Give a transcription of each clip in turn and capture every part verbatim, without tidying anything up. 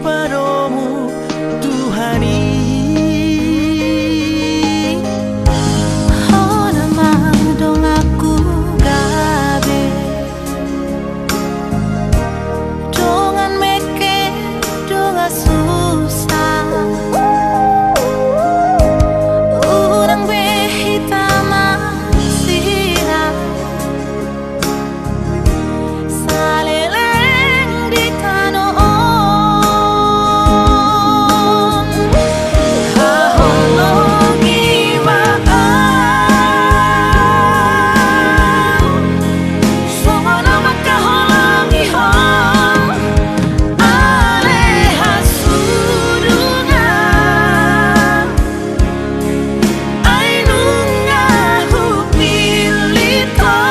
Padomu Tuhan i. Hona ma donganku gabe, dongan mekkel, dongan susa, unang be hita marsirang saleleng di tano on. Haholongi ma au songon na mangkaholongi ho ale hasudungan. Ai nunga hupillit ho,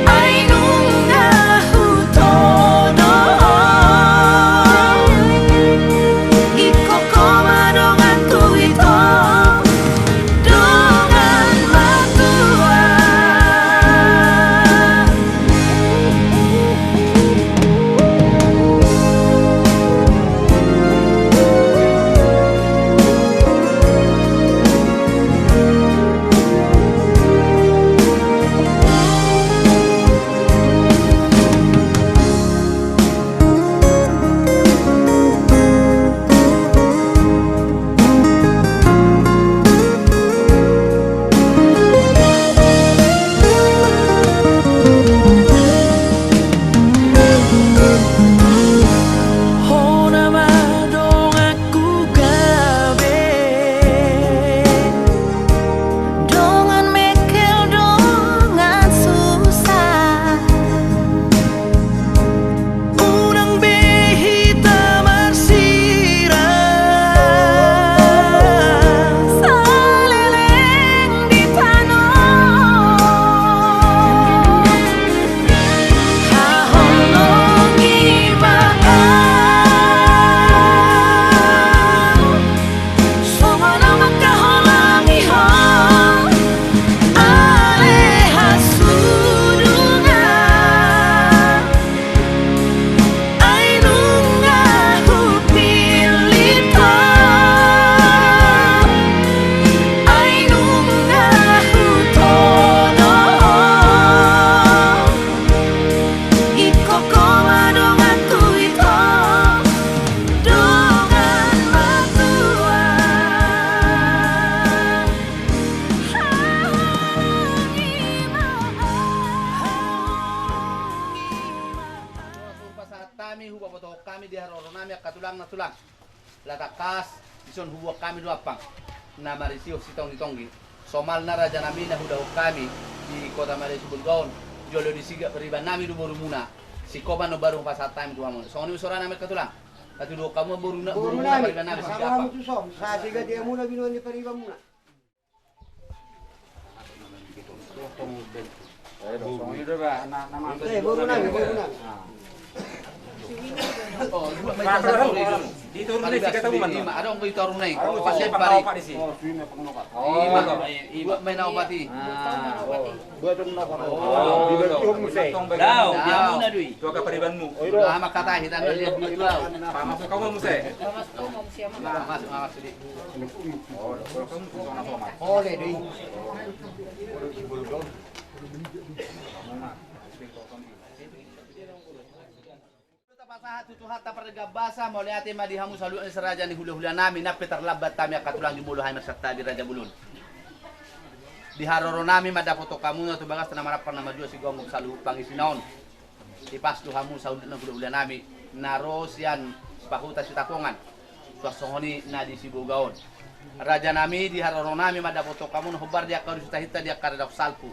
ai nunga hutodo ho. Ingkon ho ma donganku ito, dongan matua. Hona ma donganku gabe, dongan mekkel dongan susa, unang be hita marsirang saleleng di tano on. Haholongi ma au songon na mangkaholongi ho ale hasudungan. Ai nunga hupillit ho, ai nunga hutodo ho. Ingkon ho ma donganku ito, dongan matua. Haholongi ma au. Pasahat hami, hupabotohon hami di haroronami angka tulang na tulang. Latak kas, dison huboan hami do ampang na marisihon sitonggi-tonggi. Somalna rajanami na hudahon hami di Kota Madya Sibolga on, jolo disigak paribannami do borumuna. Singkop ma na baru pasahat hami tu hamu. Songon i ma soranami angka tulang. Tatuduhon hamu boruna, borumuna, paribannami, sigapan. Sa sigapan hamuna binoan ni paribanmuna. Eh, borunami, borunami. Ima, adong do i toru nai. Ima, ima, ima na opat i. Dao, di hamuna do i. Tu angka paribanmu. Ama kata hita na lihat dua tu au. Pamasuk hamu muse. Pamasuk, pamasuk. Ole do i. Tapasahat tu Tuhanta pardenggan basa, mauliate ma di hamu saluhutna raja ni hula-hulanami, nang pe tarlambat hami angka tulang jumolo hami marsantabi raja bolon. Di haroronami mandapothon hamuna tu bagas na marampang na marjual sigomgom saluhut pangisina on. Tipas tu hamu saluhutna hula-hulanami na ro sian Pahuta Sitapongan. Suang songon i na di Siboga on. Rajanami, di haroronami mandapothon hamuna hombar di angka udu sitahinta di angka na dao salpu.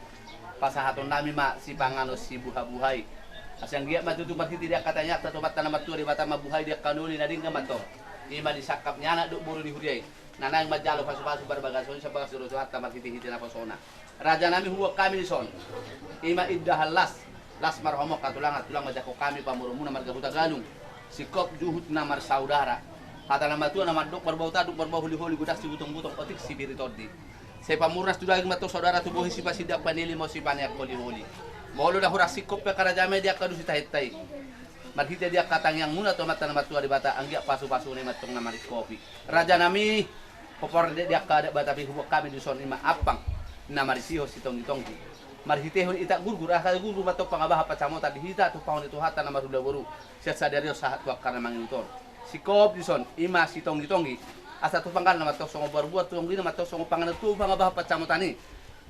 Pasahatonnami ma sipanganon sibuha-buhai. Asa anggiat ma tutu marhite di angka tangiangta Tuhanta na martua Debata mambuhai di angka na uli na denggan ma antong. Ima di sangkap ni anak dohot boru ni huria i. Na naeng manjalo pasu-pasu parbagason i sian bagas dohot Tuhanta marhite-hite naposona. Rajanami, huboan hami dison. Ima indahan las, las ma rohamuna angka tulang, tulang manjangkon hami pamoruonmuna marga Hutagalung. Singkop juhut na marsaudara. Hata na matua na mandok marbau tanduk, marbau holi-holi, godang sibutong-butong, otik sipir ni tondi. Sai pamurnas tu daging ma antong saudara, tu bohi sipasindak, panili ma sipaneang holi-holi. Molo na hurang singkop pe angka rajanami di angka udu sitahinta i. Marhite di angka tangiangmuna tu Amanta na martua Debata, anggiat pasupasuna i ma antong na maringkopi. Rajanami, hombar di angka adat Batak i huboan hami dison, i ma ampang na marisihon sitonggitonggi. Marhitehon itak gurgur, asa gurgur ma antong pangabahan pansamotan di hita, tumpahon ni Tuhanta na marhula boru, sian sadari on sahat tu angka na mangihut on. Singkop dison, i ma sitonggitonggi, asa tumpahon ma antong songon boruboru, tonggina ma antong songon panganon tu pangabahan pansamotan i.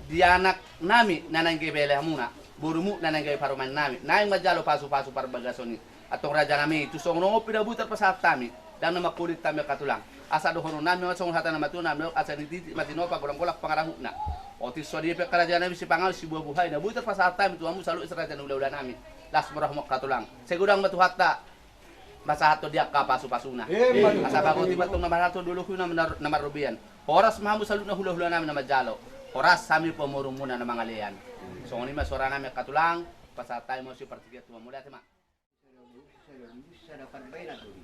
Di anaknami na naeng gabe ale hamuna, borumu na naeng gabe parumaennami, naeng manjalo pasupasu parbagason i. Antong rajanami, tung songon on pe na boi tarpasahat hami, ndang na mangkulit hami angka tulang. Asa dohononnami ma songon hata ni natuanami, asa ni titik ma tinopa, golanggolang pangarahutna. Otik songon i pe angka rajanami, sipanganon sibuhabuhai na boi tarpasahat hami tu hamu saluhut raja ni hulahulanami. Las ma rohamu angka tulang. Sai godang ma Tuhanta pasahathon di angka pasupasuna. Asa bagot i ma antong na marhalto, dolok i na mar-, na marrobean. Horas ma hamu saluhut na hulahulanami na manjalo. Horas hami pamoruonmuna na mangalean. Songon i ma suaranami angka tulang, pasahat hami ma sipartingkian tu hamu. Mauliate ma. Sada parbaen na tuli.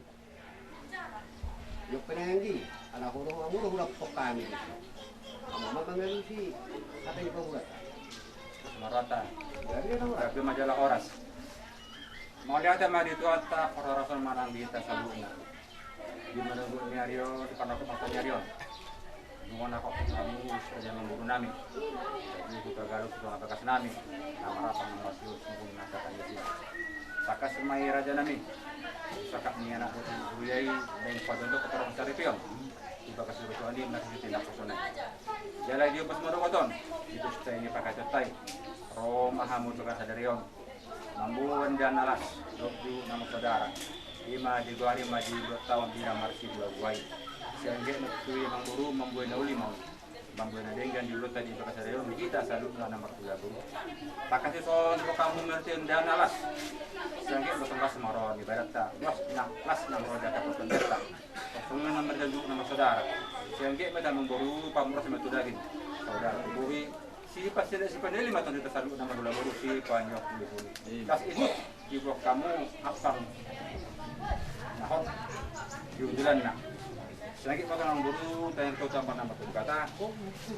Jok pe na anggi, ala horo hamu do hurang pok hami. Hamu ma mangalusi hata ni pahurata. Marata. Jadi na hurang. Tapi majalah horas. Mauliate ma di Tuhanta, parhorasan manang di hita saluhutna. Di manunggu ni ari on, di panakok masa ni ari on. Nunga na hok hamu, raja ni boru nami. Jadi, huta Galuh, huta na bagas nami. Na marapang na marsius, mungkin na kata ni sini. Tangkas ma i raja nami. Sangkap ni anak boru huria i, baen pajonjok ke tarong saripeon. Di bagas ni boru nami, na sisi tindak kosonai. Jala di ombas ma dohot on. Di pesta ni pakacotai. Ro ma hamu tu sadari on. Mamboan dana las, dohot tu na marsaudara. I ma digoari ma di dua taon di na marsibuhabuhai. Sai anggiat ma tutu i amangboru mamboan na uli ma on. Mamboan na denggan di ulaonta di bagas sadari on, di hita saluhutna na marhula boru. Tangkas i songon i hamu marhite dana las. Sai anggiat ma tong las ma ro di badanonta. Las na, las na ro di angka partondianta. Songon i na marhite na marsaudara. Sai anggiat ma hita amangboru pamoruon ma tu daging. Saudara tu bohi. Sipasida, sipanili ma tong hita saluhutna marhula boru, sipanjouhon hula boru. Iya. Las ihut, diboan hamu ampang na hot di hundulanna. Sai anggiat ma tong amangboru, tangiang tu Amanta na martua Debata.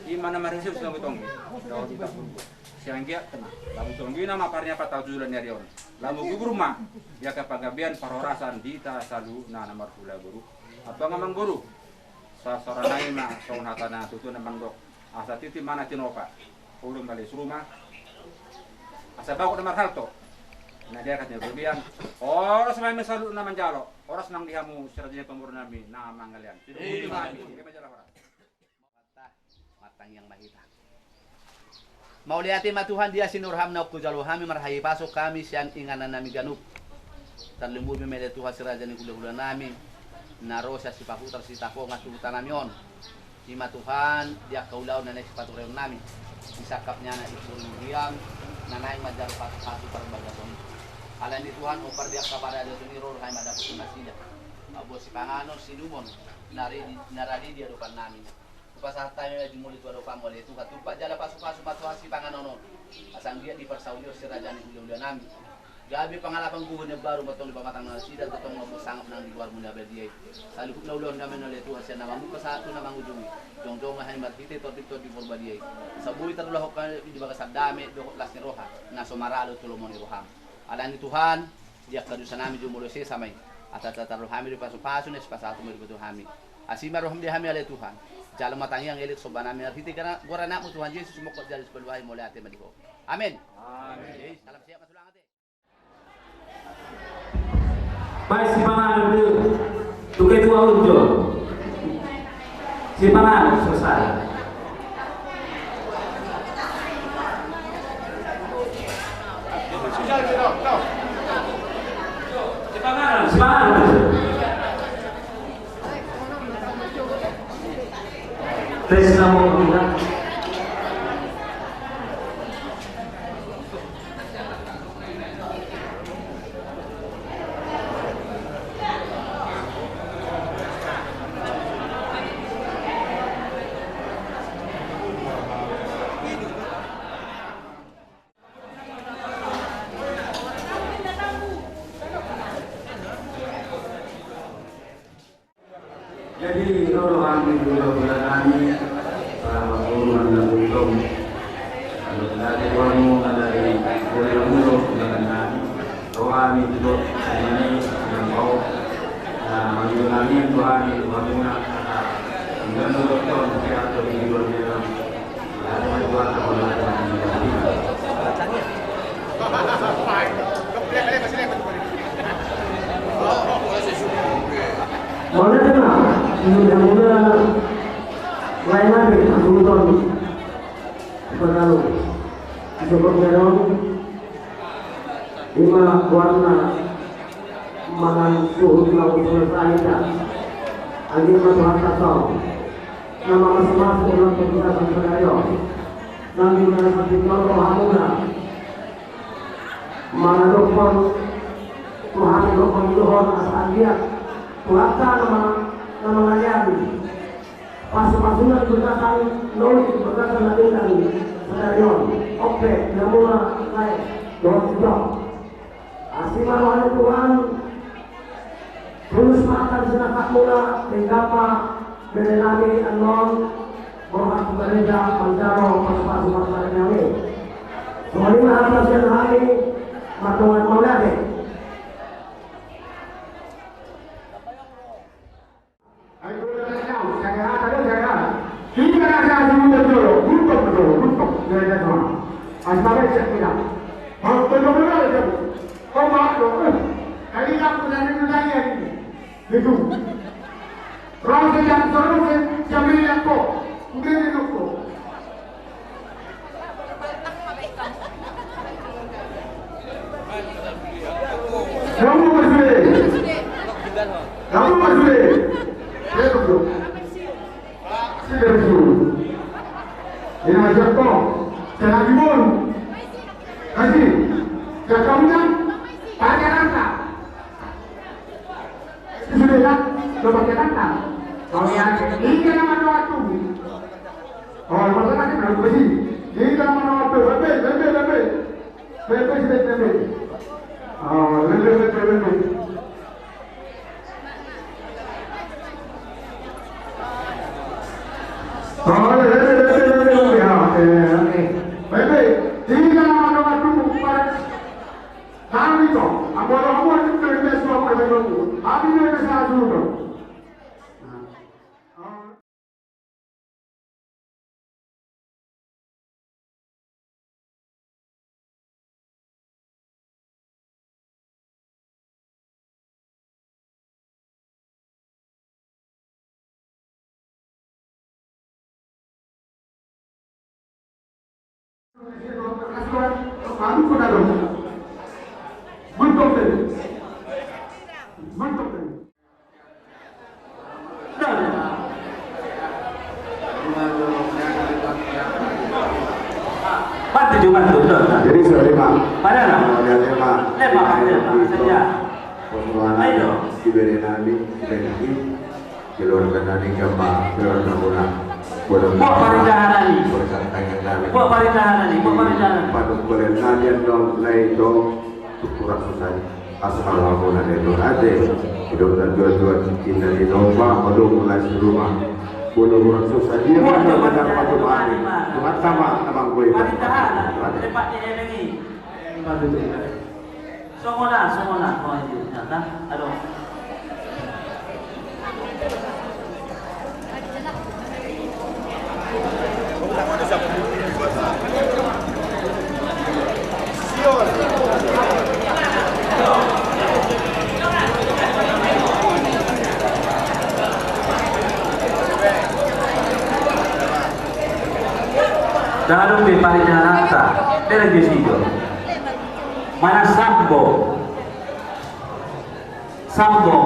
I ma na marisi sitonggitonggi. Dohot itak gurgur. Sai anggiat ma, lamu tonggina ma parniapan tu joloan ni ari on. Lamu gugur ma di angka panggabean parhorasan di hita saluhutna na marhula boru. Antong amangboru. Sa-, saotik nai ma songon hata ni natuatua na mandok. Asa titik ma na tinopa, olo ma les ruma. Asa bagot na marhalto, na di atas ni robean. Horas ma hami saluhutna manjalo. Horas nang di hamu si raja ni pamoruon nami na mangalean. Ima. Ima jala horas. Martangiang ma hita. Mauliate ma Tuhan di asi ni roham na hujalo hami, marhahipason hami sian inganan nami ganup. Tarlumobi ma ale Tuhan si raja ni hulahula nami, na ro sian Sipahutar Sitapongan tu huta nami on. Ima Tuhan, di angka ulaon na naeng sipatureon nami, di sangkap ni anak ni boru huriam, na naeng manjalo pasupasu parbagason i. Alani Tuhan, hombar di angka paradaton i ro hami mandapothon nasida. Mamboan sipanganon, siinumon, na ridi, na radi di adopan nami. Hupasahat hami ma jumolo i tu adopanmu ale Tuhan, tumpak jala pasupasu ma Tuhan sipanganon on. Asa anggiat diparsaulihon si raja ni hulahula nami. Gabe pangalapan gogo na baru ma tong di pamatang nasida, tongtong ma sangap nang di goarmu na badia i. Saluhutna ulaon nami on ale Tuhan, sian na mamungka sahat tu na mangujungi. Jongjong ma hami marhite Tondi, Tondi Porbadia i. Asa boi tarulahon hami di bagasan dame dohot las ni roha, na so maralo tu lomo ni roham. Alani Tuhan, di angka dosa nami jumolo sesa ma i. Asa tatar hami di pasupasu na sipasahat ma di boto hami. Asi ma roham di hami ale Tuhan. Jalo ma tangiang elek somba nami marhite goar anakmu Tuhan Jesus, mongkop jala sipaluahi, mauliate ma di ho. Amen. Amen. Salam sehat ma tulang ate. Baik, sipanganon dulu. Tuke tua unjo. Sipanganon selesai. Sipanganon. Tes nama. Jadi, ro do hami hulahula nami, para guru nang na gultom. Kalau tadi kamu ada di hulahula nami, Hami tu Tuhan, hami tu Tuhan, hami tu Tuhan, hami tu Tuhan, hami tu Tuhan. Mauliate ma, mudah-mudahan lain lagi, aku nonton. Pagalo. Syukur merong. Ima warna manang suhut na usul saita. Angin ma Tuhan tasau. Nama mas-mas ulang pembukaan pagalo. Nang di mana sampai kalau hamuna. Mangadophon Tuhan, dohon Tuhan asa anggiat Tuhanta nama, nama ngalian. Pasu-pasuna di bagasan, nol di bagasan na denggan sadari on. Ope, namuna, lae, dohot sidok. Asi ma roha ni Tuhan. Tulus ma angka sinangkapmuna, denggan ma bere nami annon, borhat tu gareja manjalo pasu-pasu parsarinami. Songon i ma hata sian hami, mardongan mauliate. Ai, dua belas tahun, saya kata, saya kata. Ini kan ada satu jolo, guntok, jolo, guntok, dia ada semua. Asal baik saya kira. Mau betul-betul aja. Kau maaf dong, eh. Kali aku dari dulu lagi hari ini. Gitu. Rasa yang terus, eh, jam ini aku. Udah ini aku. Kamu masih. Kamu masih. Saya tuh. Saya tuh. Ini aja kok. Saya lagi mau. Kasih. Saya kamu kan. Pakai rasa. Sudah ya, coba kita kan. Kau yang ini kan nama doa tuh. Oh, masalah kan belum besi. Ini kan nama doa tuh. Bebe, bebe, bebe. Bebe, bebe, bebe. Oh, bebe, bebe, bebe. Oh, bebe, bebe, bebe, bebe. Ya, oke, oke. Bebe, ini kan nama doa tuh. Hami do, amolo amol tu terbiasa suap ada dulu. Hami do biasa dulu do. Bantu juga, bantu, betul. Jadi, sudah lima. Pada lima. Sudah lima. Lima, lima, saja. Ayo. Diberi nami, diberi nami. Keluarga nami, keluarga muna. Buat parijahan nami. Buat parijahan nami. Buat parijahan nami. Buat parijahan nami. Padu kulen nami, yang dong, lai dong. Tukurak susah. Asal aku na itu ate. Hidup dan dua-dua cinta di domba, belum mulai serumah. Belum orang susah dia. Buat mana dapat kembali. Tuhan sama, abang gue. Parijahan. Tempat di Eleni. Padu. Songon na, songon na, songon na, songon na. Aduh. Ndang adong be parijahananta, bereng di situ. Mana Sambo? Sambo.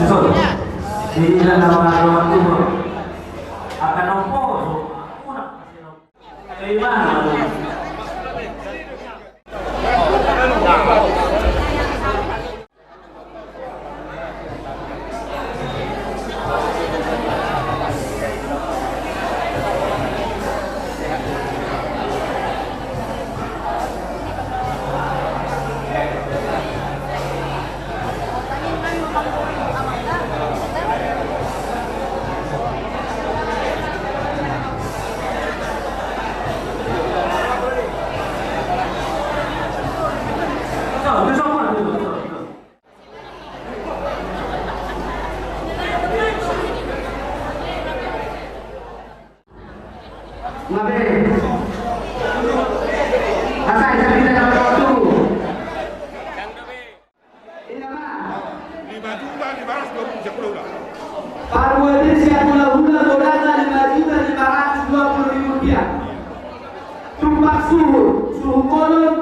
Susun. Di dalam rumah timur. Akan opo. Keimanan. Mabe. Asal kita dapat waktu. Lima juta lima ratus dua puluh siap hula-hula. Paruade siap hula-hula godangna lima juta lima ratus dua puluh ribu rupiah. Tumpak suhut, suhut bolon,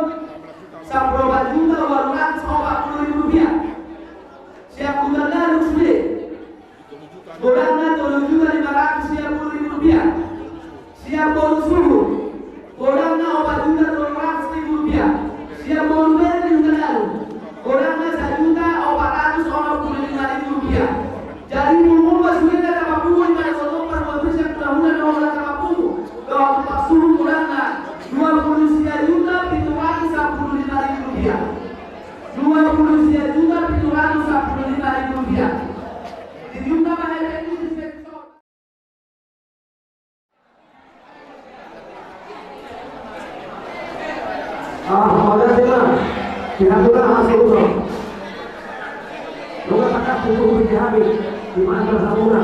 sampulu opat juta ualu ratus opat puluh ribu rupiah. Siap hula-hula sude. Godangna tolu juta lima ratus sia pulu ribu rupiah. Siap boru suhut. Godangna opat juta tolu ratus ribu rupiah. Siap boru bere di huta dalu. Godangna sajuta opat ratus onom pulu lima ribu rupiah. Jadi pungu ma sude na tapapungu i pada soto paruade siap hula-hula na olo tapapungu. Dohot tumpak suhut godangna dua pulu sia juta pitu ratus sampulu lima ribu rupiah. Dua pulu sia juta pitu ratus sampulu lima ribu rupiah. Di jumlah mahal itu. Ah, pada tema. Pihak guna masuk usul. Lu katakan butuh bagi habis. Di mana bersama.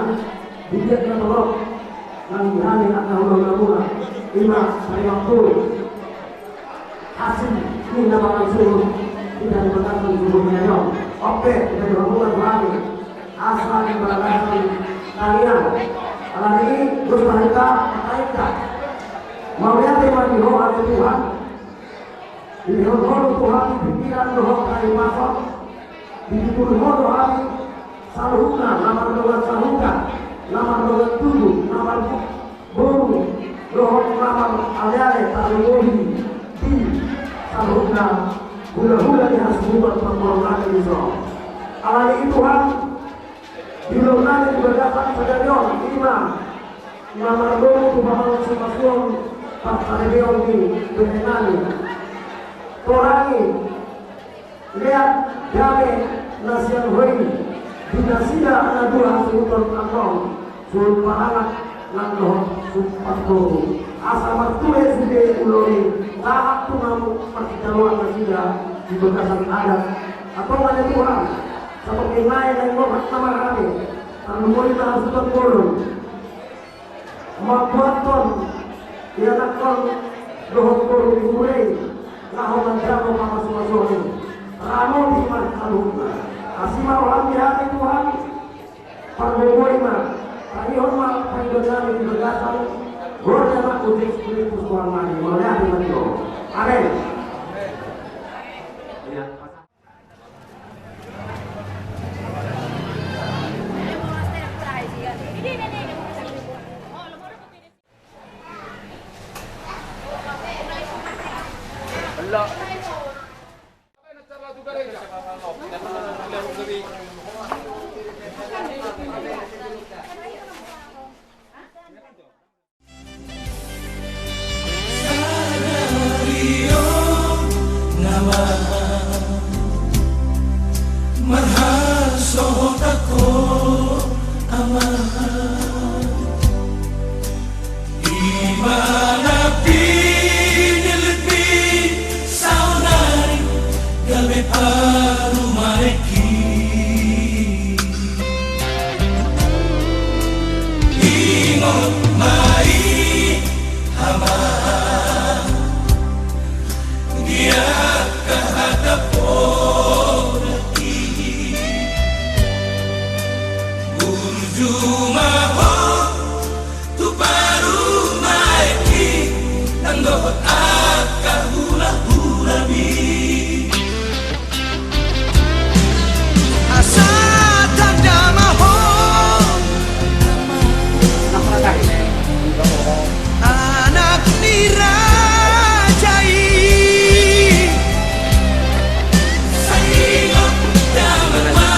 Di dia kita tolong. Nang di hari angka hula-hula muna. Ima, paima tu. Asing, ni nama langsung. Tidak dimakan suruh nyayong. Oke, kita dibangunkan lagi. Asa di bagasan tangiang. Alani i, Gusti Mahita, Mahita. Mauliate ma di Ho ale Tuhan. Dilehon Ho do tu hami pikiran dohot hahipason. Ditutur Ho do hami saluhutna na mardongan sahuta, na mardongan tubu, na marboru dohot na maraleale tarlumobi di saluhutna hulahula ni hasuhuton parboruon nami dison. Alani i Tuhan, di ulaon nami di bagasan sadari on, ima na mardomu tu pamangan-pamangan parsarebeon ni bere nami. Torangi, leat, dame na sian Ho i di nasida na dua hasuhuton annon, suhut parangan nang dohot suhut parboru. Asa martua sude ulaon i, sahat tu na marsijaoan nasida di bagasan adat. Antong ale Tuhan, sahat tu na i na ingkon hata ma hami, tarlumobi na hasuhuton bolon. Mambuathon ianakhon dohot boru ni hula i, laho manjalo pamasumasu i. Ramobi ma saluhutna. Asi ma roham di hami Tuhan, pargogoi ma, tangihon ma pangidoan nami di bagasan goar ni Anakmu Jesus Kristus Tuhan nami. Mauliate ma di Ho. Amen. Gabe parumaenki. Ingot ma i, Amang, di angka hata poda i. Burju ma ho tu parumaenki nang dohot angka hula-hulami. Asa tanda ma ho anak ni raja i. Sai ingot damang ma.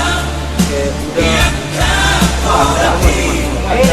Oke, udah. Iya.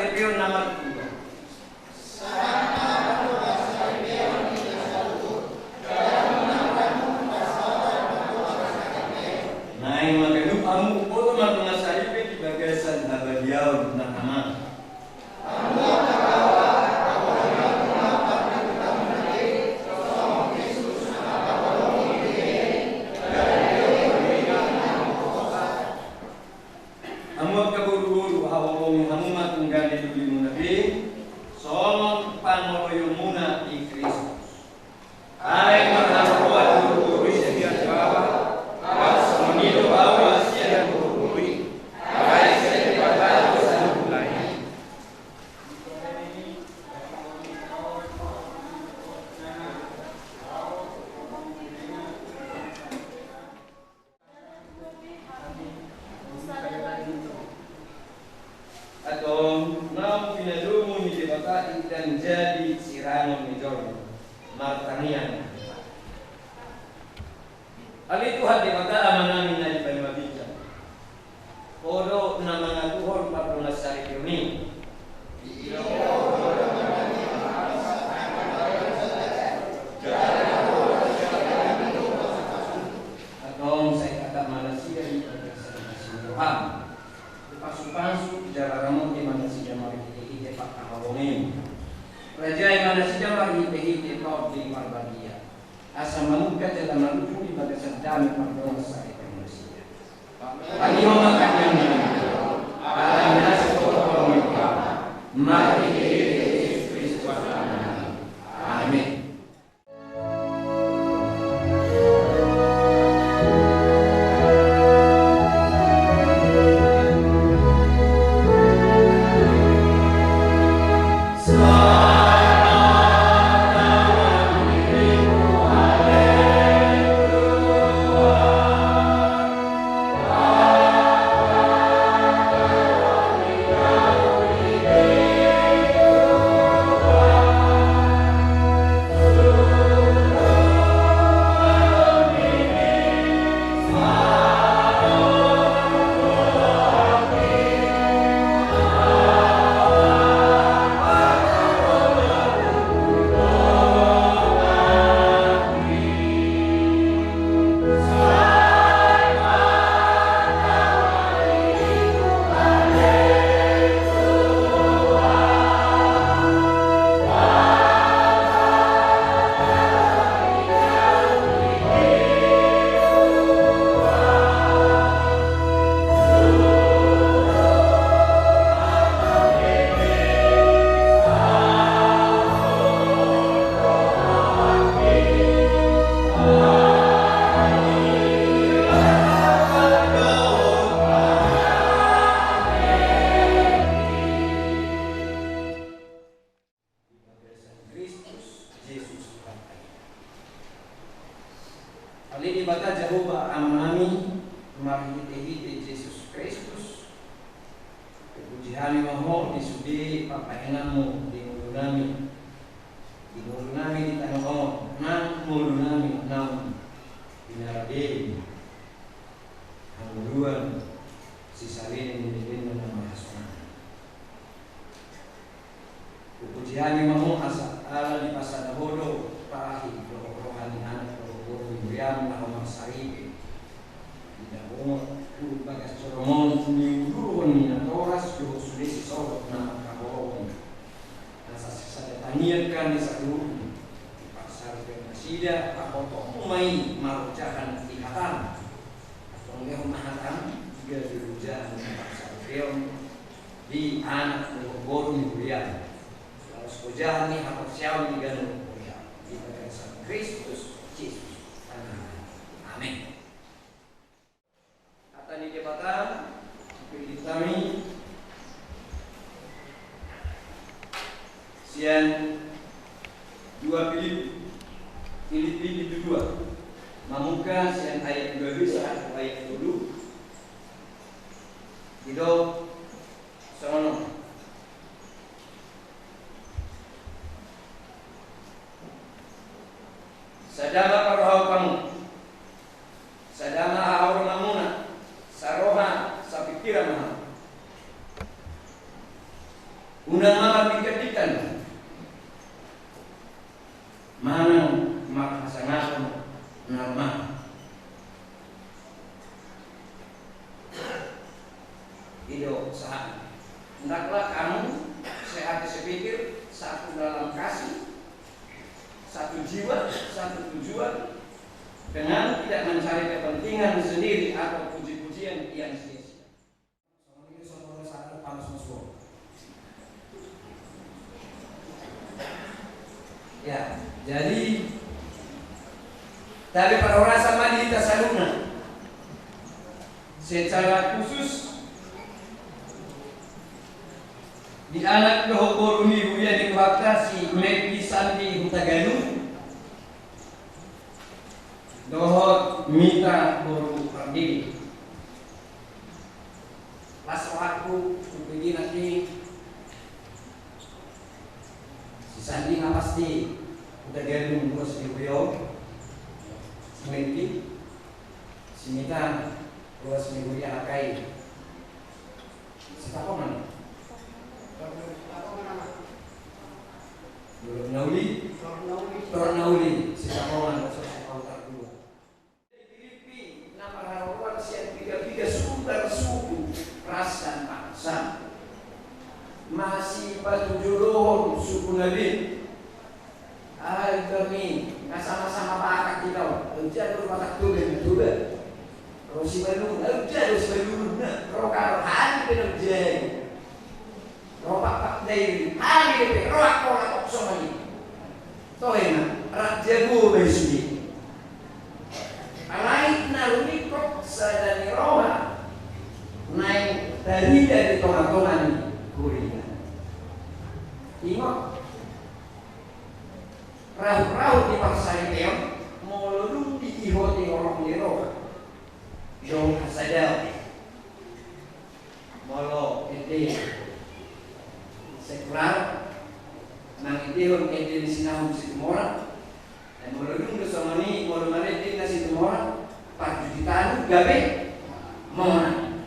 saripeon na martua. Naeng ma ganup hamu oto mardongan saripe di bagasan habadiaon na amang. Hamu angka boruboru, haholongi hamu ma tunggane dolimuna be songon pangoloionmuna di Kristus. Ai marharoa tu boru i sian baba, songon i do baoa sian boruboru i. Ai sian Debata do saluhutna i. Antong naung pinadomu ni Debata i, ndang jadi sirangon ni jolma. Martangiang. Ale Tuhan Debata, Amanami na di banua ginjang, Ho do na mangatuhon pardongansaripeon i. Antong sai tatap ma nasida di bagasan hasian ni roham. Pasupasu jala ramoti ma nasida marhitehite pangkaholongion. Rajai ma nasida marhitehite Tondi Parbadia, asa mamungka jala marujung di bagasan dame pardongansaripeon nasida. Paima ma tangiangnami, ala ni na sitorop holong ni roham, marhitehite Jesus Kristus Amanami. Amen. Di bagasan Kristus Jesus Tuhan. Ale Debata Jahowa Amanami, marhitehite Jesus Kristus, hupuji hami ma Ho di sude pambahenanMu di ngolunami, di ngolunami di tano on, nang ngolunami naung pinarade hangoluan sisaleleng ni lelengna na marhasonangan. Hupuji hami ma Ho asa ala dipasada Ho do tahi dohot roha ni anak dohot boru ni huriaM na Ho marsaripe. Di na bongot tu bagas jolom on niuduthon ni natoras dohot sude sisolhot na mangkaholongi. Asa sisada tangiang hami saluhutna, diparsaripeon nasida, tahothotMu ma i marojahan di hataM. Antong lehon ma hataM, gabe rojahan ni parsaripeon di anak dohot boru ni huriaM. Laos rojahan ni haporseaon di ganup huriaM. Di bagasan Kristus Jesus. Amen. Hata ni Debata, Filipi nami, sian dua Filipi, Filipi bindu dua. Mamungka sian ayat dua belas sahat tu ayat tolu. Didok songon on. Sada ma parrohaon hamu, sada ma haholonganmuna, saroha, sapingkiran ma hamu. Unang ma mambingkambingkan manang marhasangapon na rumah. I do sahat. Hendaklah kamu sehati sepikir, satu dalam kasih, satu jiwa, satu tujuan, dengan tidak mencari kepentingan sendiri atau puji-pujian yang sia-sia. Ya, jadi, tapi parhorasan ma di hita saluhutna. Secara khusus di anak dohot boru ni huria ni Tuhanta si Melki Sandi Hutagalung dohot Mita boru Pardede. Las rohangku, tu pegi nanti si Sandi na pasti Hutagalung, boru si Huyo, si Melki, si Mita, boru si Huyo, akai. Sitapongan. Dolok na uli. Dolok na uli. Sitapongan, so, so, so, Na marharoan sian piga-piga sumber suku, ras dan bangsa. Masipatujodohon sukuna be. Ai kami, na sama-sama Batak hita on. Au jador Batak Toba, Toba. Ro Simalungun, au jador Simalungun. Na, ro Karo, hali pe na au jador. Ro Pakpak Dairi, hami dope ro angka na tong songon i. Toe ma, rap jabu be sude. Alai na rumingkot sada ni roha naeng tarida di tonga-tonga ni huria. Ingot, rahut-rahut ni parsaripeon, molo dung diihuti holong ni roha, dong hasadaon. Molo ende sekular, mangendehon ende ni Sinahum Situmorang. Ai molo dung do songon i, molo marende na Situmorang, parjudi tanu gabe monang.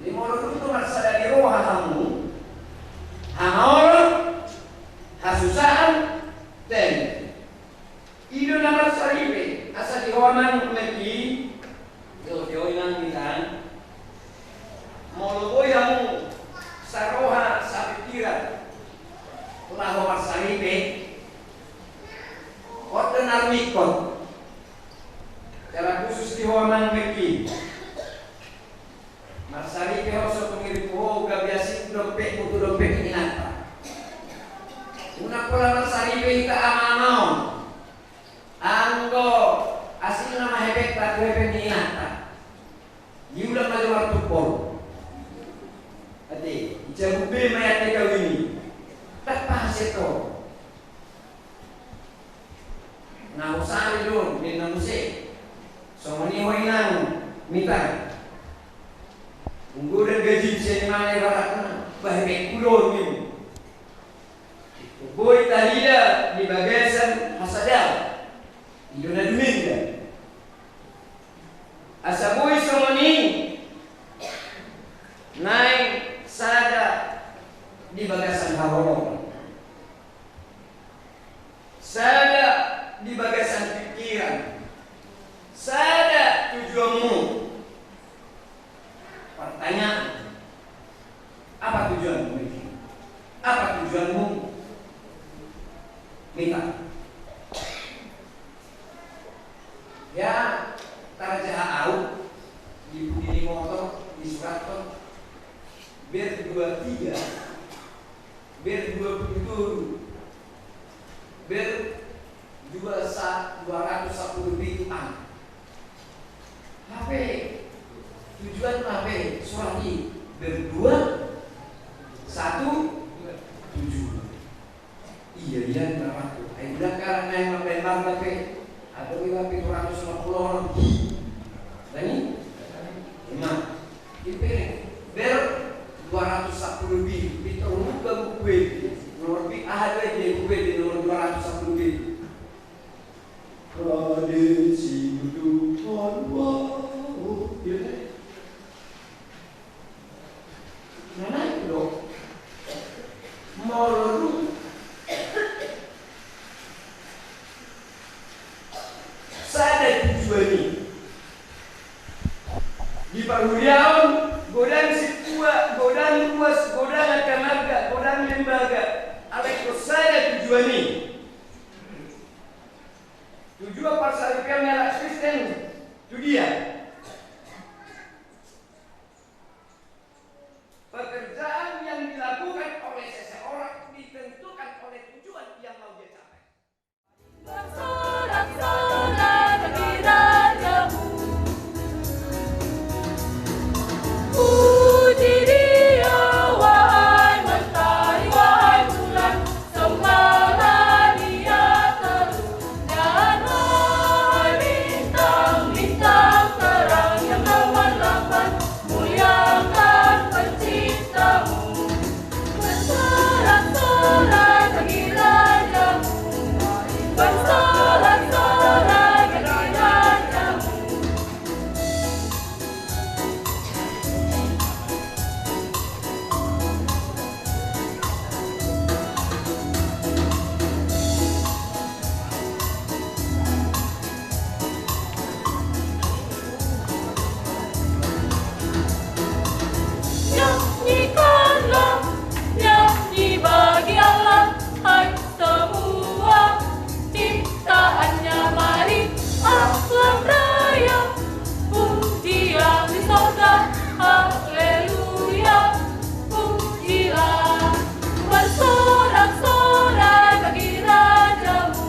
Jadi molo dung do marsada ni roha hamu, hamaolon, hasusaan, ten. I do na marsaripe, asa di ho amang Melki, jo, jo, inang, inang. Molo boi hamu saroha, sapingkiran, laho marsaripe, on do na rumingkot. Secara khusus di ho amang Melki. Marsaripe ho, so tung irimpu ho gabe asing dompetmu tu dompet ni inanta. Unang pola marsaripe hita ama-ama on. Anggo asing nama hepengta tu hepeng ni inanta, diulang ma jo martumpol. Ate, dicabut be ma i ate kawin i. Ndang pas i to. Na husari do ninna muse. Songon i ho inang Mita. Unggodang gajim sian imana ibaratna, bah hepengku do ninna. Boi tarida di bagasan hasadaon. I do na dumenggan. Asa boi songon i, naeng sada di bagasan haholongan. Sada di bagasan pikiran. Sada tujuanmu. Pertanyaan. Apa tujuanmu, Mita? Apa tujuanmu, Mita? Ya, tarjaha au di pudi ni motor, disurathon ber dua tiga, ber dua pulu tolu, ber dua sa-, dua ratus sapuluh pitu an. Hape tujuan hape surat i ber dua satu tujuh. Iya, iya, na waktu. Ai bulan kalang naeng mambaen marga pe. Atau iba pitu ratus lima puluh orang. Dani? Ima. Ipe ber dua ratus sapuluh bi. Pitu ruga buku edi. Nomor bi, aha do edi buku edi nomor dua ratus sapuluh bi. Rade sinuduhon wau. Iya, kan? Nah, nah, itu dong. Sada tujuan i. Di parhuria on, godang sintua, godang ruas, godang angka marga, godang lembaga, alai do sada tujuan i. Tujuan parsaripeon ni halak Kristen tu dia? Pekerjaan yang dilakukan oleh seseorang ditentukan oleh tujuan yang mau dia capai. Bersorak-sorai bagi rajamu. Puji Dia, wahai mentari, wahai bulan, sembahlah Dia terus, dan wahai bintang-bintang terang yang berwarna-warni, muliakan Penciptamu. Bersorak-sorai bagi rajamu. Bersorak-sorai bagi rajamu. Nyanyikanlah nyanyi bagi Allah, hai semua ciptaan-Nya, mari alam raya, pujian di sorga, haleluya. Pujilah, bersorak-sorai bagi rajamu.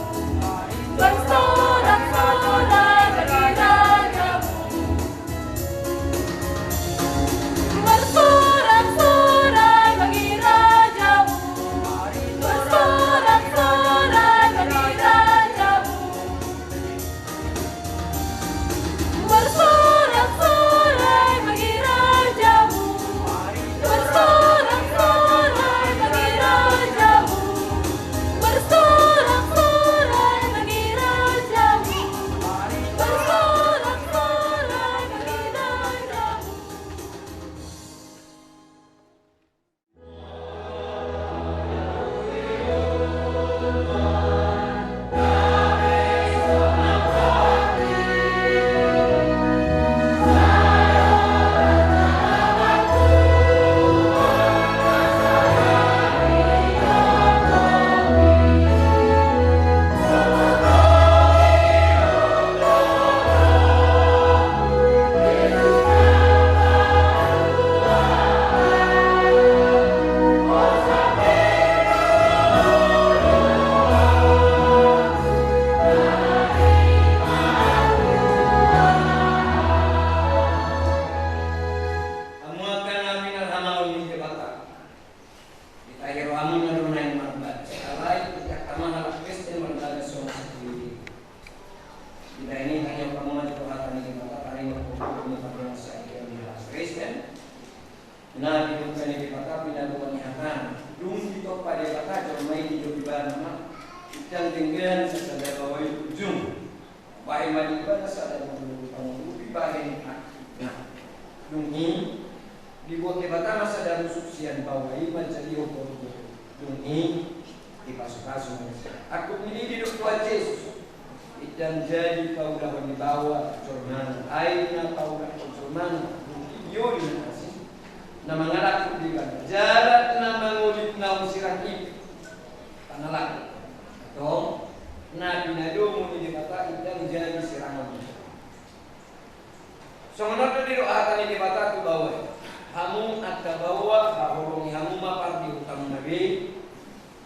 Bersorak-sorai bagi rajamu. Bersorak-sorai bagi rajamu. Bersorak-sorai bagi rajamu. Bersorak-sorai bagi rajamu. Bersorak-sorai bagi rajamu. Bersorak-sorai bagi rajamu. Bersorak-sorai bagi rajamu. Hamu angka na pinarhamaol ni Debata. Ditahi rohamuna do naeng marbagas. Alai tingkos ma halak Kristen marbagas songon sadia i. Dibahen i, tangihon hamu ma jolo hata ni Debata, taringot hamu ma pardongan sadia ni halak Kristen. Na didok ni Debata, pinatupa ni hatana. Dung ditompa Debata jolma i, didok ibana ma, inda denggan sasada baoa i ujung. Bahen ma di ibana sada mangolu, mangolu dibahen akhirna. Dung i dibuat Debata ma sada rusuk sian baoa i manjadi horbo. Dung i dipasupasu ma. Angkup ni i didok Tuhan Jesus, inda jadi paulahon ni baoa jolmana, ai na paulahon jolmana dung i dioli na asing, na mangalangkup di ibana, jala na mangolip naung sirang i. Pangalangkup. Antong, na pinadomu ni Debata inda jadi sirangon. Songon on do didok hata ni Debata tu baoa i. Hamu angka baoa, haholongi hamu ma pardihutamuna be,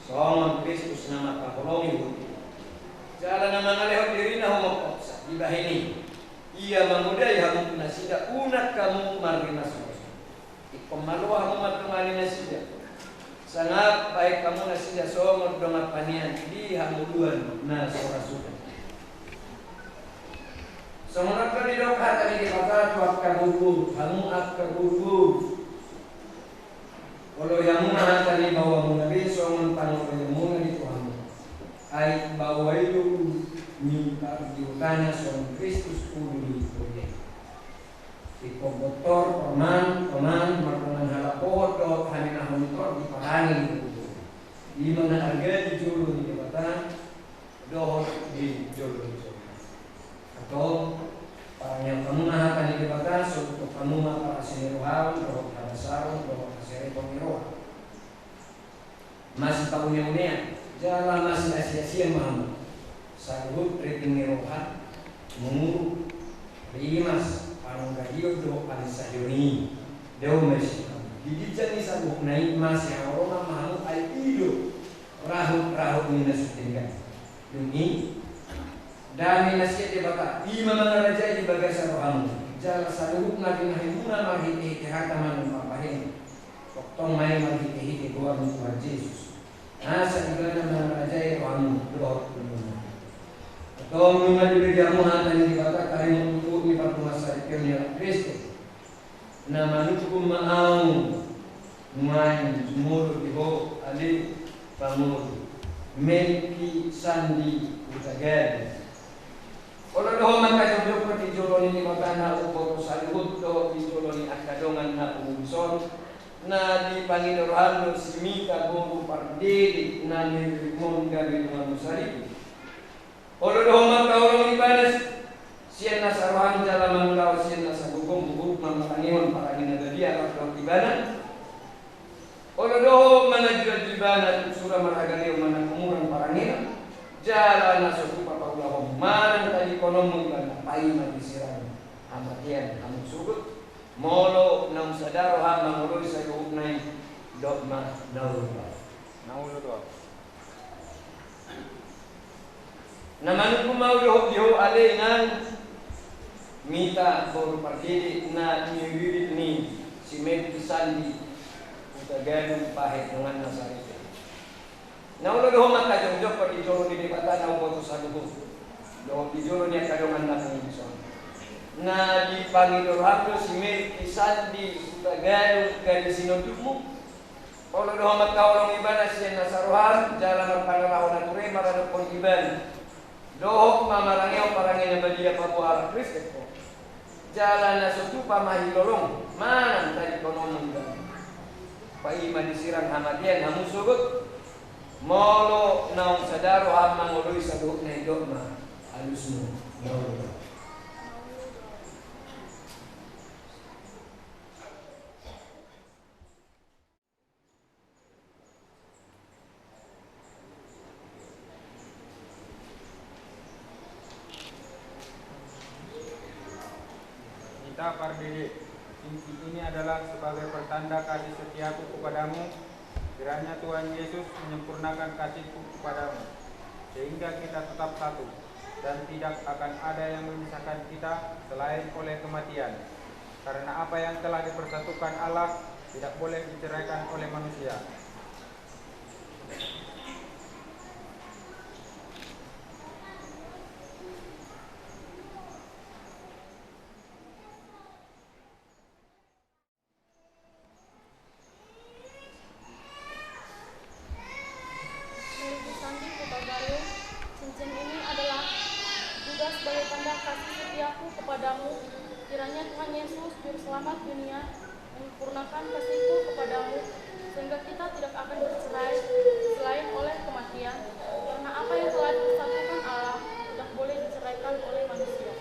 songon Kristus na mangkaholongi huta i. Jala na mangalehon dirina humophopsa, dibahen i, ia mangodai hamu tu nasida, unang hamu marrimas-rimas. Ingkon malo hamu mandongani nasida. Sangap bahen hamu nasida songon dongan panean di hangoluan na so ra suda. Songon on do didok hata ni Debata tu angka boru, hamu angka boru. Oloi hamu ma hata ni baoamuna be songon pangoloionmuna di rohamuna. Ai baoa i do ulu ni pardihutana, songon Kristus ulu ni huria i. Ingkon bontor, poman, poman, mardongan halak hohot dohot haninahon tor diparange ni boru. Ima na arga di jolo ni Debata dohot di jolo ni jolma. Antong, parangehon hamu ma hata ni Debata, sogot hamu ma parasi ni roha dohot habasaron dohot haserepon ni roha. Masipauneunean jala masiasiasian ma hamu, saluhut riting ni roha, muruk, rimas, panonggahion dohot panginsahionon i. Dao ma i sian hamu. Di ginjang ni saluhutna i masihaholongan ma hamu, ai i do rahut-rahut ni na so denggan. Dung i, dame na sian Debata, i ma mangarajai di bagasan rohamu, jala saluhut na binahemuna marhitehite hata manang parbahenan, tongtong ma i marhitehite goar ni Tuhan Jesus, asa ibana mangarajai rohamu dohot umurmu. Antong nunga dibege hamu hata ni Debata, taringot tu uhum ni partumansaripeon ni halak Kristen. Na manungkun ma ahu nuaeng jumolo di ho, ale pangolu, Melki Sandi Hutagalung. Olo do ho mangkajongjongkon di jolo ni Debata na umboto saluhut dohot di jolo ni angka dongan na umum son, na dipangido roham do si Mita boru Pardede na niriritmon gabe donganmu saribu. Olo do ho mangkaholongi ibana sian nasa roham jala mangulahon sian nasa gogom, huhut mamarangehon parange na badia rap dohot ibana. Olo do ho mangajualjua ibana tu sura marhaga lehon manang umurang parangena, jala na so tupa paulahonmu manang tadingkononmu ibana, paima disirang hamatean hamu sogot, molo naung sada roham mangoloi saluhutna i, dok ma na olo do. Na olo do. Na manungkun ma ahu dohot di ho ale inang Mita boru Pardede na niririt ni si Melki Sandi Hutagalung bahen donganna saribu. Na olo do ho mangkajongjongkon di jolo ni Debata na umboto saluhut dohot di jolo ni angka dongan na umum son, na dipangido roham do si Melki Sandi Hutagalung gabe sinondukmu. Olo do ho mangkaholongi ibana sian nasa roham jala marpangalaho na ture maradophon ibana, dohot mamarangehon parange na badia paboa halak Kristen ho, jala na so tupa mahilolong manang tadingkononmu ibana, paima disirang hamatean hamu sogot, molo naung sada roham mangoloi saluhutna i, dok ma alusmu na olo do. Mita Pardede, cincin ini adalah sebagai pertanda kasih setiaku kepadamu, kiranya Tuhan Yesus menyempurnakan kasihku kepadamu, sehingga kita tetap satu, dan tidak akan ada yang memisahkan kita selain oleh kematian. Karena apa yang telah dipersatukan Allah tidak boleh diceraikan oleh manusia. Melki Sandi Hutagalung, cincin ini adalah juga sebagai tanda kasih setiaku kepadamu. Kiranya Tuhan Yesus, Juru Selamat dunia, menyempurnakan kasihku kepadamu, sehingga kita tidak akan bercerai selain oleh kematian. Karena apa yang telah dipersatukan Allah tidak boleh diceraikan oleh manusia.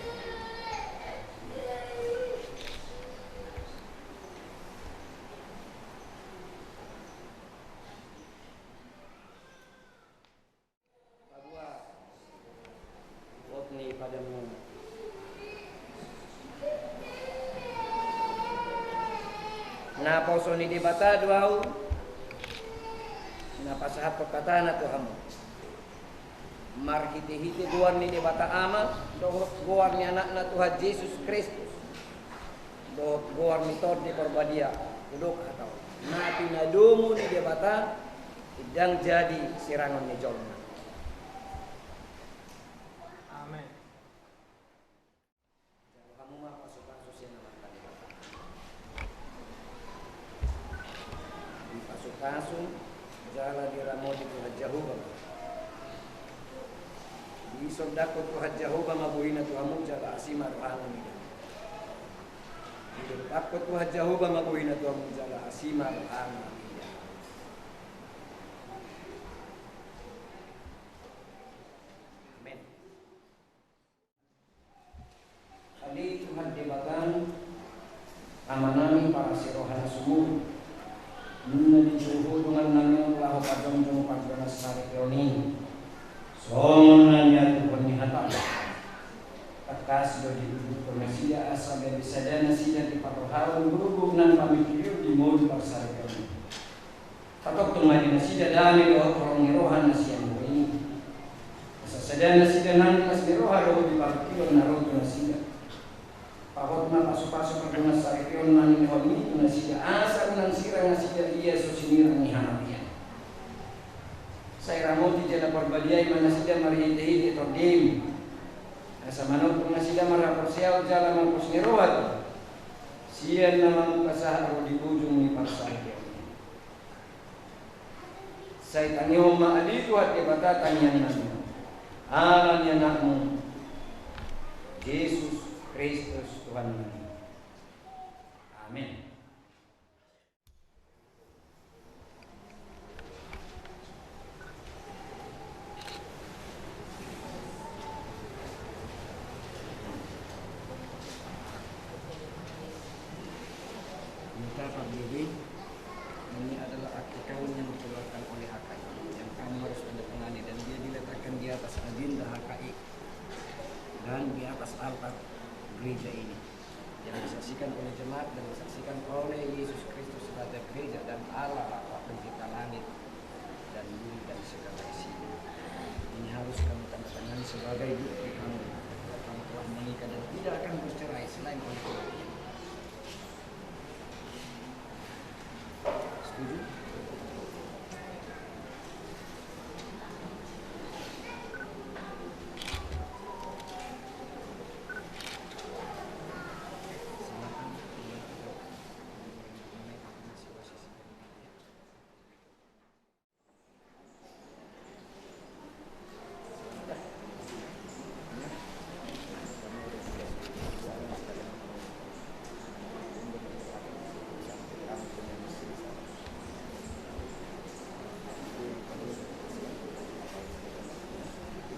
Paboa pot ni padamu. Naposo ni Debata do ahu, na pasahathon hatana tu hamu. Marhitehite goar ni Debata Ama, dohot goar ni Anakna Tuhan Jesus Kristus, dohot goar ni Tondi Parbadia, hudok hatahon, na pinadomu ni Debata, ndang jadi sirangon ni jolma. Amen. Jalo hamu ma pasupasu sian Amanta Debata. Dipasupasu jala diramoti Tuhan Jahowa ma. Disondangkon Tuhan Jahowa ma bohina tu hamu jala asi ma rohana mida. Didompakkon Tuhan Jahowa ma bohina tu hamu jala asi ma rohana mida. Hudungannami on laho pajongjong pardongansaripeon i, songon na niaturhon ni hataM. Tangkas do dihuthon nasida asa gabe sada nasida di parrohaon, guruguru nang pamingkirion di ngolu parsaripeon i. Patongtong ma di nasida dame dohot holong ni roha na sian Ho i. Asa sada nasida nang di las ni roha dohot di parungkilon na ro tu nasida. Pahot ma pasupasu pardongansaripeon na nilehonMi tu nasida, asa unang sirang nasida ia so sinirang ni hamatean. Sai ramoti jala parbadiai ma nasida marhitehite TondiM, asa manongtong nasida marhaporseaon jala marpos ni roha tu Ho, sian na mamungka sahat ro di ujung ni parsaripeon i. Sai tangihon ma ale Tuhan Debata tangiangnami on, ala ni AnakMu Jesus Kristus Tuhannami. Amen. Minta pardiri. Ini adalah akte kawin yang dikeluarkan oleh H K I, yang kamu harus tanda tangani, dan dia diletakkan di atas agenda H K I dan di atas altar gereja ini, yang disaksikan oleh jemaat dan disaksikan oleh Yesus Kristus, Raja Gereja, dan Allah, Bapa Pencipta langit dan bumi dan segala isinya. Ini harus kamu tanda tangani sebagai bukti kamu bahwa kamu telah menikah dan tidak akan bercerai selain oleh kematian. Setuju?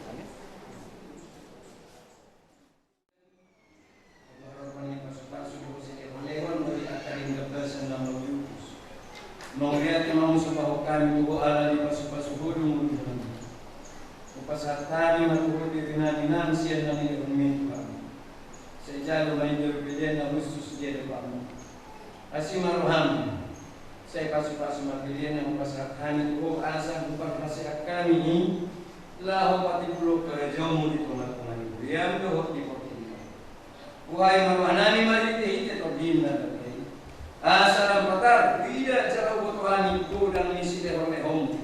Amen. Hupasahat ma pasupasu dohot sileholeho on di angka denggan basa na mauliutus. Mauliate ma hupasahat hami tu Ho ala ni pasupasu Ho do mangihut hami. Hupasahat hami ma tu Ho dirinami nang sian na nilehonMi tu hami. Sai jalo ma i jolo pelean na hushus di adopanMu. Asi ma rohaM. Sai pasupasu ma pelean na hupasahat hami tu Ho asa huparhaseang hami i, laho patimbulhon harajaonMu di tongatonga ni huriaM dohot di portibi on. Buhai ma rohanami marhitehite TondiM na badia i, asa lam patar huida jala huboto hami godang ni silehonlehonMu.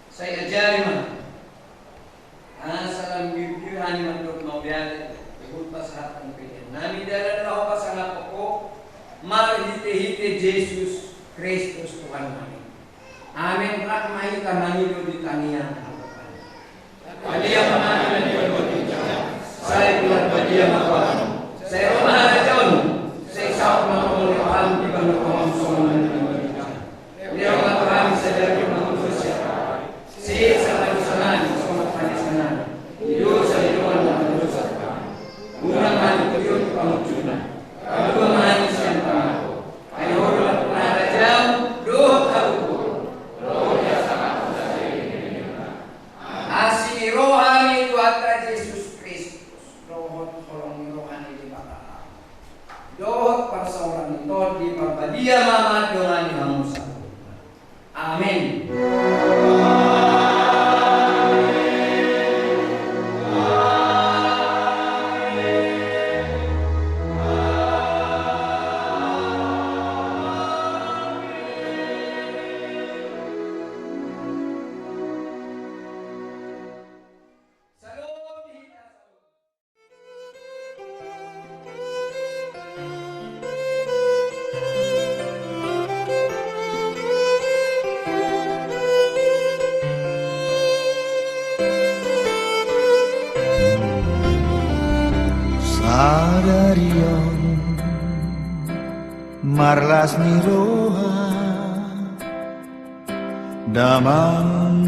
Sai ajari ma hami asa lam girgir hami mandok mauliate, huhut pasahathon pelean nami dalan laho pasangaphon Ho, marhitehite Jesus Kristus Tuhannami. Amen. Rap ma hita mangido di tangiang. Badia ma Ho, sai bulat badia ma Ho. Sai ro ma harajaonMu, sai saut ma holong ni rohaM di banua tonga on songon na di banua ginjang. Lehon ma tu hami sadari on hangoluan siapari. Sesa ma dosanami songon panesanami di dosa ni dongan na mandosa tu hami. Unang ma hami togihon tu pangunjunan, palua ma hami sian pangago. Ai Ho do na harajaon dohot hagogoon. Asi ni roha ni Tuhanta Jesus Kristus, dohot holong ni roha ni Debata Ama, dohot parsaoran ni Tondi Parbadia ma mandongani hamu saluhutna. Amen. Sadari on marlas ni roha damang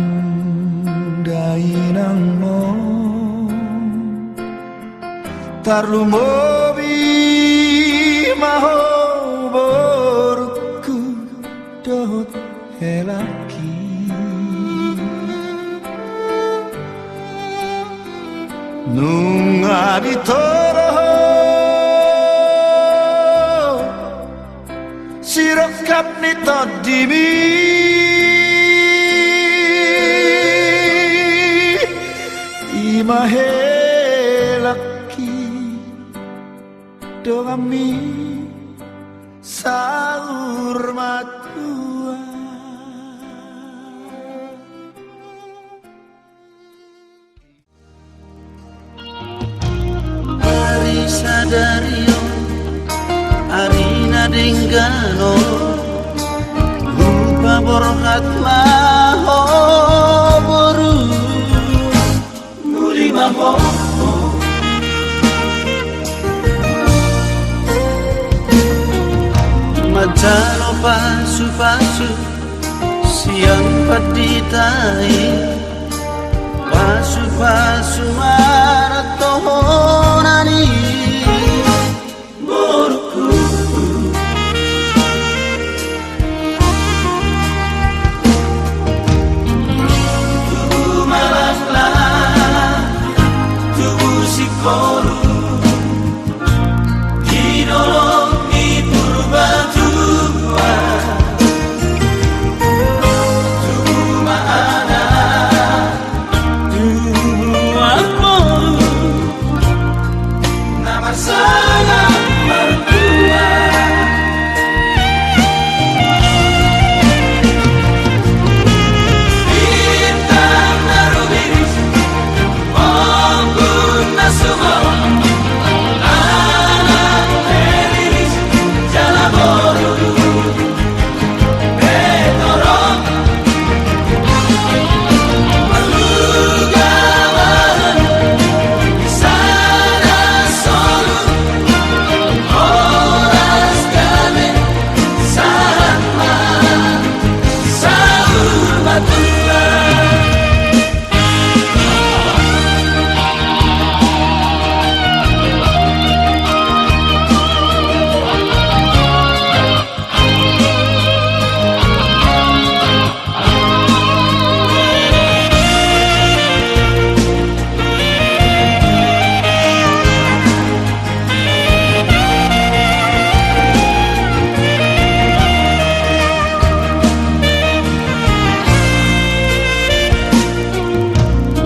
dainangmon. Tarlumobi ma ho borungku dohot Helaki. Nunga ditoro ho sirongkap ni tondimi, i ma helaki donganmi saur matua. Ari sadari on, ari na denggan on, hupaborhat ma ho boru. Muli ma ho manjalo pasupasu sian pandita i, pasupasu martohonan i. Borungku, tubu ma laklak, tubu singkoru di dolok ni Purbatua. Tubu ma anak, tubu ma boru, na marsangap martua. Bintang na rumiris, ombun na sumorop, anak heliris jala boru.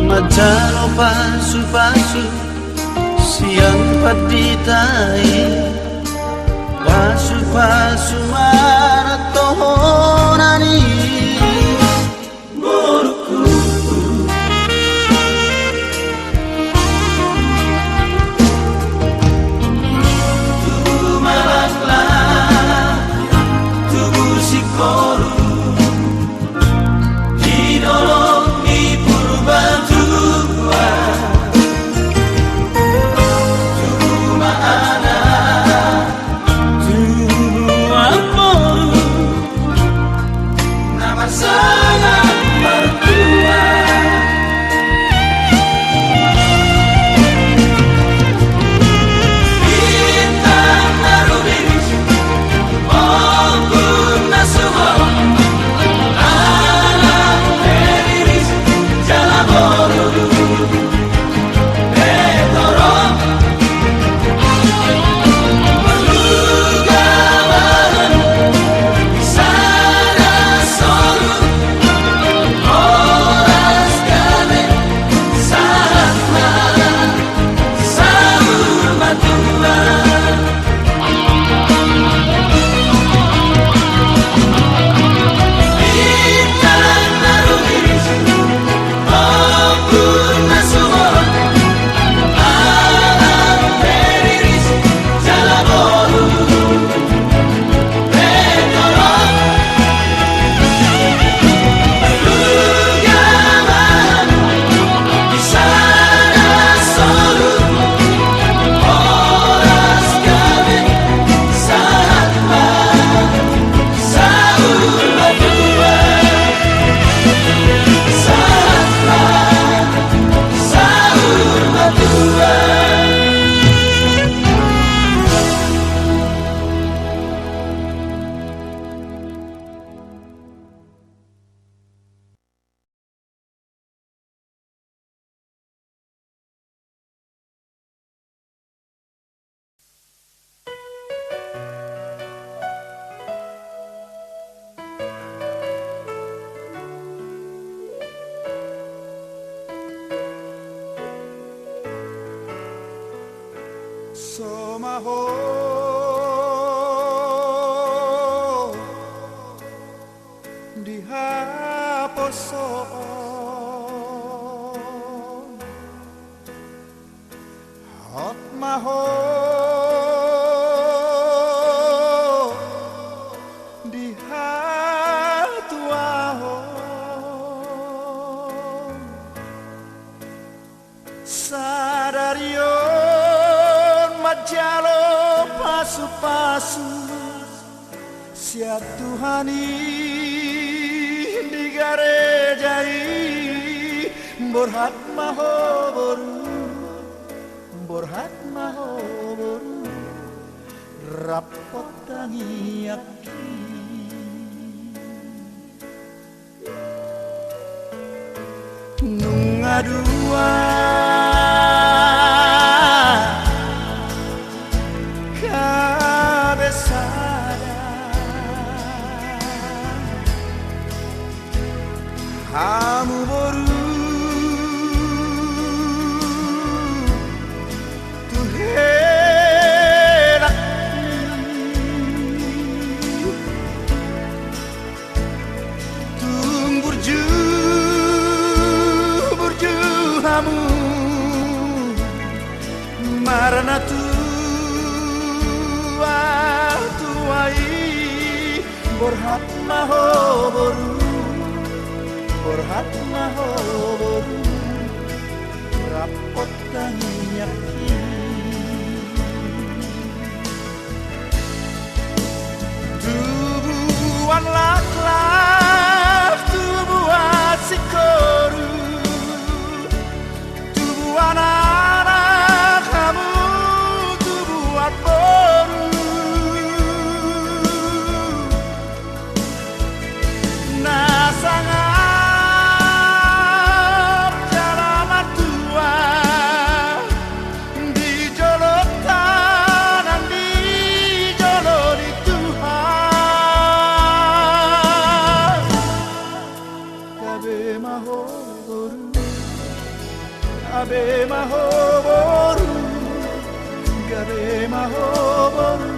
Manjalo pasupasu sian pandita i, pasupasu martohonan i. Borungku, tubu ma laklak, tubu singkoru di dolok ni Purbatua. Tubu ma anak, tubu ma boru, na Ho di haposoon, hot ma ho di hatuaon. Sadari on manjalo pasupasu sian Tuhan i di gareja i. Borhat ma ho boru, borhat ma ho boru, rap tangiangki. Nunga dua gabe sada hamu boru tu helakmi. Tung burju, burju hamu marnatua-tua i. Borhat ma ho boru, borhat ma ho boru, rap tangiangki. Tubuan laklak, tubuan singkoru, tubuan anak hamu, tubuan boru. Na sangap jala martua di jolo tanan, di jolo ni Tuhan. Gabe ma ho boru, gabe ma ho boru, gabe ma ho boru,